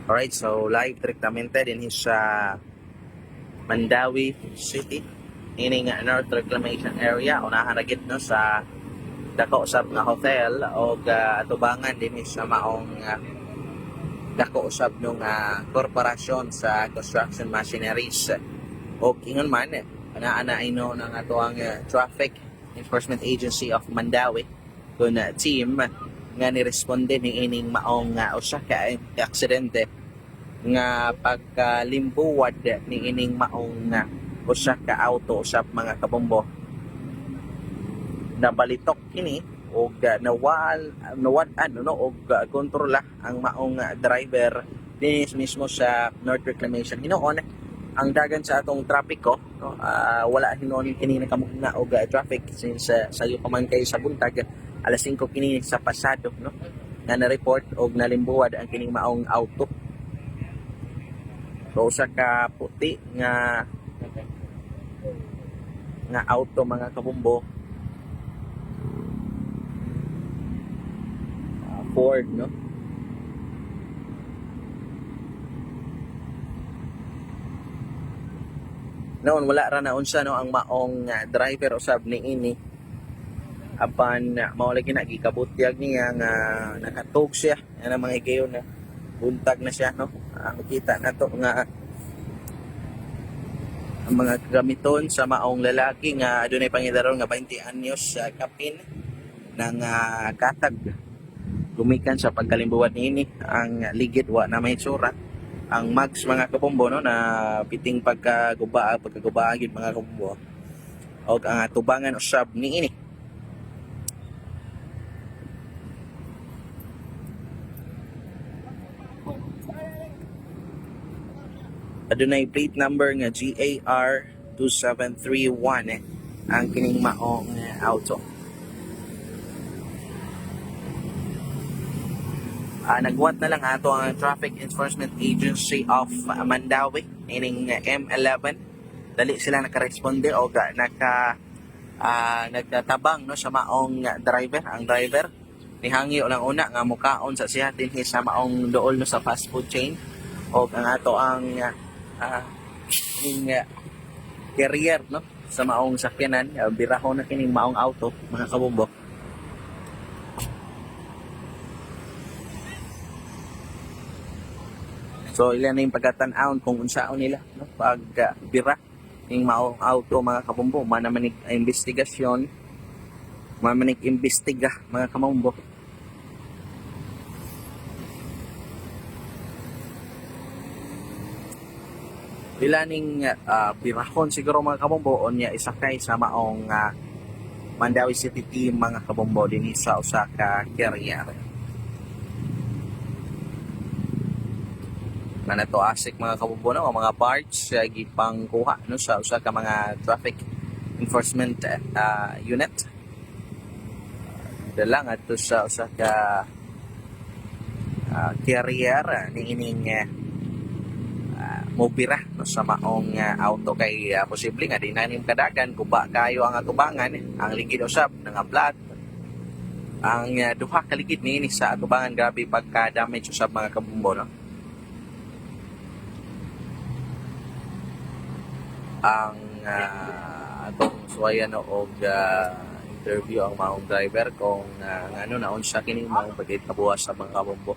Alright, so live direktamente din sa Mandaue City, ining North Reclamation Area, unahan ra gid, no, sa dako usab nga hotel og atubangan din sa maong dako usab no nga korporasyon sa construction machineries. Og ingon man ana ana ino ng atoang Traffic Enforcement Agency of Mandaue kun team nga niresponde ni ining maong usa ka aksidente nga pagkalimbuwad ni ining maong usa ka auto usab, mga kabombo. Nabalitok kini og nawal nawad-an, no, og kontrola ang maong driver dinhi mismo sa North Reclamation. Hinuon ang dagan sa atong trapiko, no, wala hinuon kini nakamugna og traffic since sayo pa man kay sa buntag, alas 5 kini sa pasado, no, nga na-report og nalimbuwad ang kining maong auto. So usa ka puti nga nga auto, mga kabombo. Ford, no. Noon wala ra na unsa, no, ang maong driver usab niini, apan mao lagi na gikabutyag niya nga nakatug siya. Yan ang mga higayon na buntag na siya, no. Makita nato nga ang mga gamiton sa maong lalaki nga adunay pangidaron nga 20 anyos sa kapin ng katag gumikan sa pagkalimbuwad niini. Ang ligid wa na may surat. Ang mags, mga kabombo, no, na piting pagkaguba, pagkaguba gid, mga kabombo, og ang atubangan usab niini. Adunay plate number nga GAR 2731 eh, ang kining maong auto. Nagwat na lang ato ang Traffic Enforcement Agency of Mandaue ining M11. Dali sila nakaresponde o nagkatabang, no, sa maong driver. Ang driver nihangyo lang una nga mukaon sa siya dinhi sa maong dool, no, sa fast food chain, og ang ato ang ning carrier, no, sa maong sakyanan, birahon na kining maong auto, mga kabombo. So ilan na yung pagkatan-awon kung unsaon nila, no, pag bira ning maong auto, mga kabombo. Man naman ni investigasyon, man man imbestiga, mga kabombo. Pila ning birahon siguro, mga kabombo, unya isakay sa maong Mandaue City team, mga kabombo, dinhi sa usa ka carrier. Na to asik, mga kabombo, no, ang mga parts gipangkuha, no, sa usa ka mga traffic enforcement unit, dala ngadto sa usa ka carrier niining mobira, no, sa maong auto kay posible nga di na nim kadagan, guba kayo ang atubangan. Ang ligid usab nangablat, ang duha ka ligid niini sa atubangan, grabe pagka damage usab, mga kabombo, no. Ang atong suwayan, no, og interview ang maong driver kung ngano naunsa kining maong pagkabuwas sa mga kabombo.